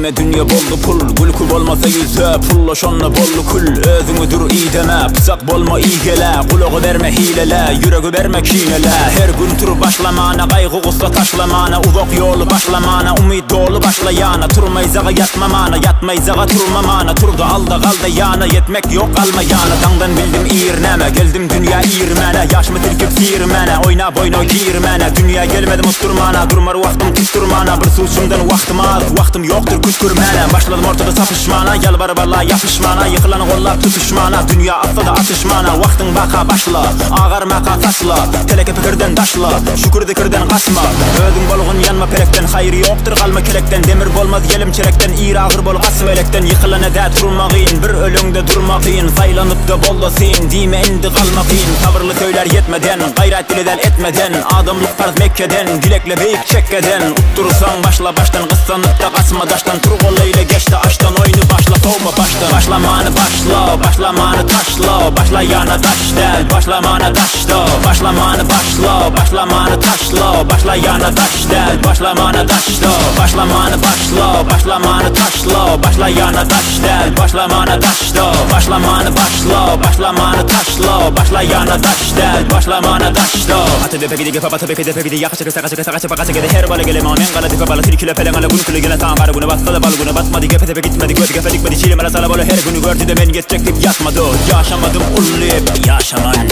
Diýme dünýe boldy pul, gülki bolmasa ýüzde, Pulla şonda boldy kül, özüňi dür ideme, Pyçak bolma igelä, gulagy berme hilelä, Ýüregi berme kinelä. Her gün tur başlamana, Gaýgy-gussa taşlamana, Uzak ýoly başlamana, Umyt doly başlaýana, Turmaýjaga ýatmamana, Ýatmaýjaga turmamana, Turda alda galda ýana, Ýetmek ýok galma ýana. Daňdan bildim ir näme, Geldim dünýä irmäne, Ýaşymy silkip sirmäne, Oýnap oýna girmäne, Dünýä gelmedim utdurmana, Durmar wagtym tutdurmana, Bir suçumdan wagtym az, Wagtym ýokdur kütkürmäne. Başladym ortada çapyşmana, Ýalbaryp Alla ýapyşmana, Ýykylany gollap tutuşmana, Dünýä atsa-da atyşmana, Wagtyň baka başla, Agarmaka saçla, Teleke pikirden daşla, Şükür zikirden gaçma. Özüň bolgun ýanma pelekden, Haýyr ýokdur galma kelekden, Demir bolmaz ýelim çelekden, Ir agyr bol gaçma elekden, Ýykylana dä turma gyn, Bir öleňde durma kyn, Saýlanyp-da bolda syn, Diýme indi galma kyn, Sabyrly söýlär ýetmeden, Gaýrat dile däl etmeden, Adamlyk parz Mekgeden, Dilekle beýik çekgeden, Utdursaň başla başdan, Gyssanyp-da gaçma daşdan, Tur gol eýle geç-de aşdan, Oýny başla sowma başdan. Başlamany başla, başlamany taşla, Başlaýana daş däl, başlamana daşda. Başlamany başla, başlamany taşla, Başlaýana daş däl, başlamana daşda. Başlamany başla, başlamany taşla, Başlaýana daş däl, başlamana daşda. Başlamany başla, başlamany taşla, Başlaýana daş däl, başlamana daşda. Ata depe gidi gepe bata beke depe gidi ýaka çeke saka çeke saka çepe gaça gede her bala gele maňa men gala depe bala tilkile peleň ala gün küle gelen saňa gara güne batsa-da bal güne batmady gepe tepe gitmedi gözi gepe dikmedi çilimele sala bola her güni gördi-de men geçjek diýip ýatmady Ýaşamadym ul diýip ýaşaman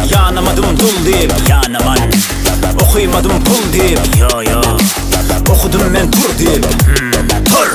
Ýanamadym dul diýip ýanaman Okymadym pul diýip ýo ýo Okudym men tur diýip hum tur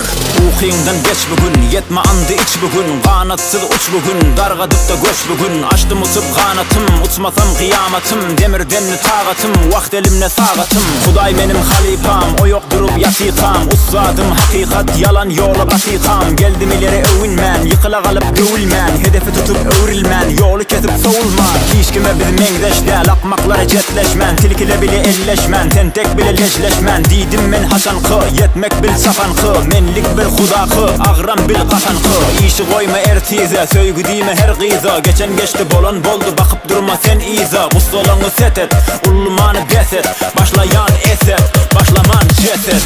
Ukyňdan geç bu gün ýetme andy iç bu gün Ganatsyz uç bu gün dargadyp-da göç bu gün Açdym uçup ganatym uçmasam kyýamatym Demirdenli tagatym wagt elimde sagatym Hudaý meniň halypam oýak durup ýatykam Ussadym hakykat ýalan ýola batykam Geldim ileri öwünmän ýykyla galyp döwülmän Hedefi tutup öwrülmän ýoly kesip sowulman Hiç kime biz meňzeş däl akmaklara jetleşmän Tilkile bile elleşmän tentek bile lejleşmän Diýdim men haçanky ýetmek bil çapanky Menlik bir hudaky agram bil gatanky Işi goýma ertize söýgi diýme her gyza Geçen geçdi bolan boldy bakyp durma sen yza Gussalaňy set et ullumany bes et Başlaýan eset başlaman jeset.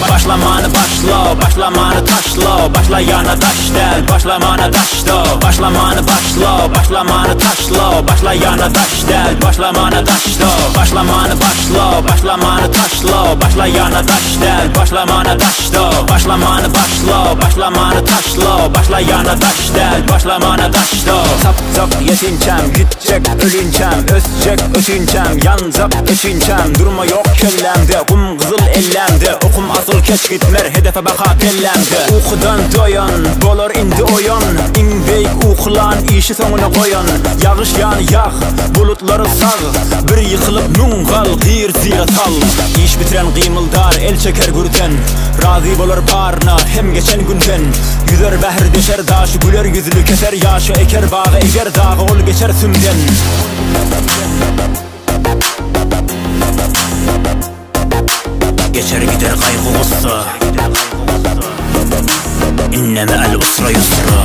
Başlamany başla, başlamany taşla, Başlaýana daş däl, başlamana daşda. Başlamany başla, başlamany taşla, Başlaýana daş däl, başlamana daşda. Başlamany başla, başlamany taşla, Başlaýana daş däl, başlamana daşda. Başlamany başla, başlamany taşla, Başlaýana daş däl, başlamana daşda. Tapjak ýetinçäm, gitjek ölinçäm, Ösjek ötinçäm, ýanjak öçinçäm, Durma ýok kellämde, gum gyzyl ellämde, Okum asyl keç gitmer, hedefe baka pellämde. Ukudan doýan, bolar indi oýan, Iň beýik ukulan, işi soňuna goýan, Ýagyş ýany ýag, bulutlary sag, Bir ýykylyp müň gal, gyr zyra sal. Iş bitiren gymyldar, el çeker gürden, Razy bolar baryna, hem geçen günden. Ýüzer bähr, deşer daşy, güler ýüzli, keser ýaşy, Eker bagy, eger dagy, ol geçer sümden. Geçer gider gaýgy-gussa, Inne me'el usra ýusra.